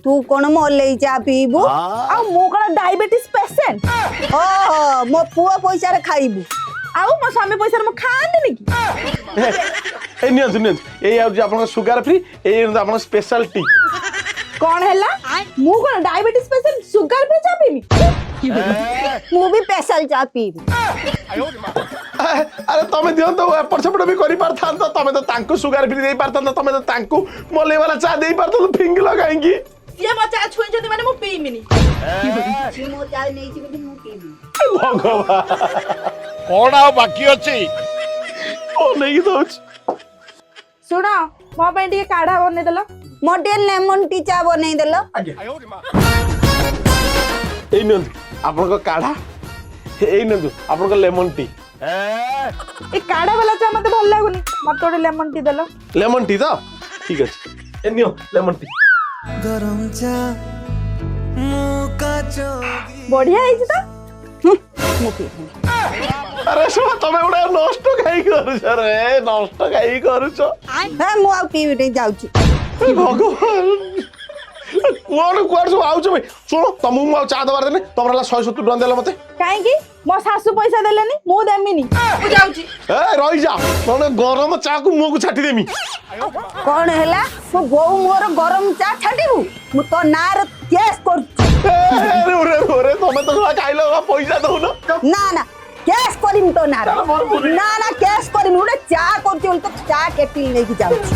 ତୁ କଣ ମଲେଇ ଚା ପିଇବୁ? ଆଉ ମୁଁ କଣ ଡାଇବେଟିସ୍ ପେସେଣ୍ଟ? ଓହୋ, ମୋ ପୁଅ ପଇସାରେ ଖାଇବୁ? ଆଉ ମୋ ସ୍ୱାମୀ ପଇସାରେ ମୁଁ ଖାଆନ୍ତିନି କି? ଏଇ ନିଅନ୍ତୁ, ନିଅନ୍ତୁ। ଏଇ ହେଉଛି ଆପଣଙ୍କ ସୁଗାର ଫ୍ରି, ଏଇ ନିଅନ୍ତୁ ଆପଣଙ୍କ ସ୍ପେଶାଲ ଟି। କଣ ହେଲା? ମୁଁ କଣ ଡାଇବେଟିସ୍ ପେସେଣ୍ଟ, ସୁଗାର ଫ୍ରି ଚା ପିଇବି? ମୁଁ ବି ସ୍ପେଶାଲ ଚା ପିଇବି। ଆରେ, ତମେ ଦିଅନ୍ତୁ, ଏପଟ ସେପଟ ବି କରିପାରିଥାନ୍ତ। ତମେ ତ ତାଙ୍କୁ ସୁଗାର ଫ୍ରି ଦେଇପାରିଥାନ୍ତ, ତମେ ତ ତାଙ୍କୁ ମଲେଇ ବାଲା ଚା ଦେଇପାରିଥାନ୍ତ, ଫିଙ୍ଗିଲ କାହିଁକି? ସିଏ ମୋ ଚା ଛୁଇଁଛନ୍ତି ମାନେ ମୁଁ ପିଇମିନି। ମୋ ଚା ନେଇଛି ବୋଲି ମୁଁ ପିଇବି। ଭଗବାନ! କଣ ଆଉ ବାକି ଅଛି? ବନେଇକି ଦଉଛି। ଶୁଣ, ମୋ ପାଇଁ ଟିକେ କାଢା ବନେଇଦେଲ। ମୋର ଟିକେ ଲେମନ ଟି ଚା ବନେଇଦେଲ। ଏଇ ନିଅନ୍ତୁ ଆପଣଙ୍କ କାଢା, ଏଇ ନିଅନ୍ତୁ ଆପଣଙ୍କ ଲେମନ ଟି। ଏ କାଢା ବାଲା ଚା ମତେ ଭଲ ଲାଗୁନି, ମତେ ଗୋଟେ ଲେମନ ଟି ଦେଲ। ଲେମନ ଟି ତ ଠିକ ଅଛି, ଏ ନିଅ ଲେମନ ଟି। ଗରମ ଚା ମୁଁ କାଚ ବଢିଆ ହେଇଛି ତ। ମୁଁ ପିଇବିନି। ଆରେ ଶୁଣ, ତମେ ଗୋଟେ ନଷ୍ଟ କାହିଁ କରୁଛ ରେ? ନଷ୍ଟ କାହିଁ କରୁଛ? ହେ, ମୁଁ ଆଉ ପିଇବିନି, ଯାଉଛି। ହେ ଭଗବାନ, କୁଆଡୁ କୁଆଡୁ ସବୁ ଆଉଛ ଭାଇ। ଶୁଣ, ତମକୁ ମୁଁ ଆଉ ଚା ଦବାର ଦେନି। ତମର ହେଲା 170 ଟଙ୍କା ଦେଲ ମତେ। କାହିଁକି? ମୋ ଶାଶୁ ପଇସା ଦେଲେନି, ମୁଁ ଦେମିନି। ମୁଁ ଯାଉଛି। ଏ, ରହିଯା, ନହେଲେ ଗରମ ଚା କୁ ମୁହଁକୁ ଛାଟି ଦେମି। କଣ ହେଲା? ମୋ ବୋଉ ମୋର ଗରମ ଚା ଛାଟିବୁ? ମୁଁ ତୋ ନାଁରେ କେସ୍ କରୁଛି। ଏ, ଆରେ ଓରେ ଓରେ, ତମେ ତ ଶଳା ଖାଇଲ, ପଇସା ଦଉନ। ନା ନା, କେସ୍ କରିମି ତୋ ନାଁରେ। ନା ନା, କେସ୍ କରିମି। ଗୋଟେ ଚା କରୁଛି ବୋଲି ତ ଚା କେଟିଲ ନେଇକି ଯାଉଛି।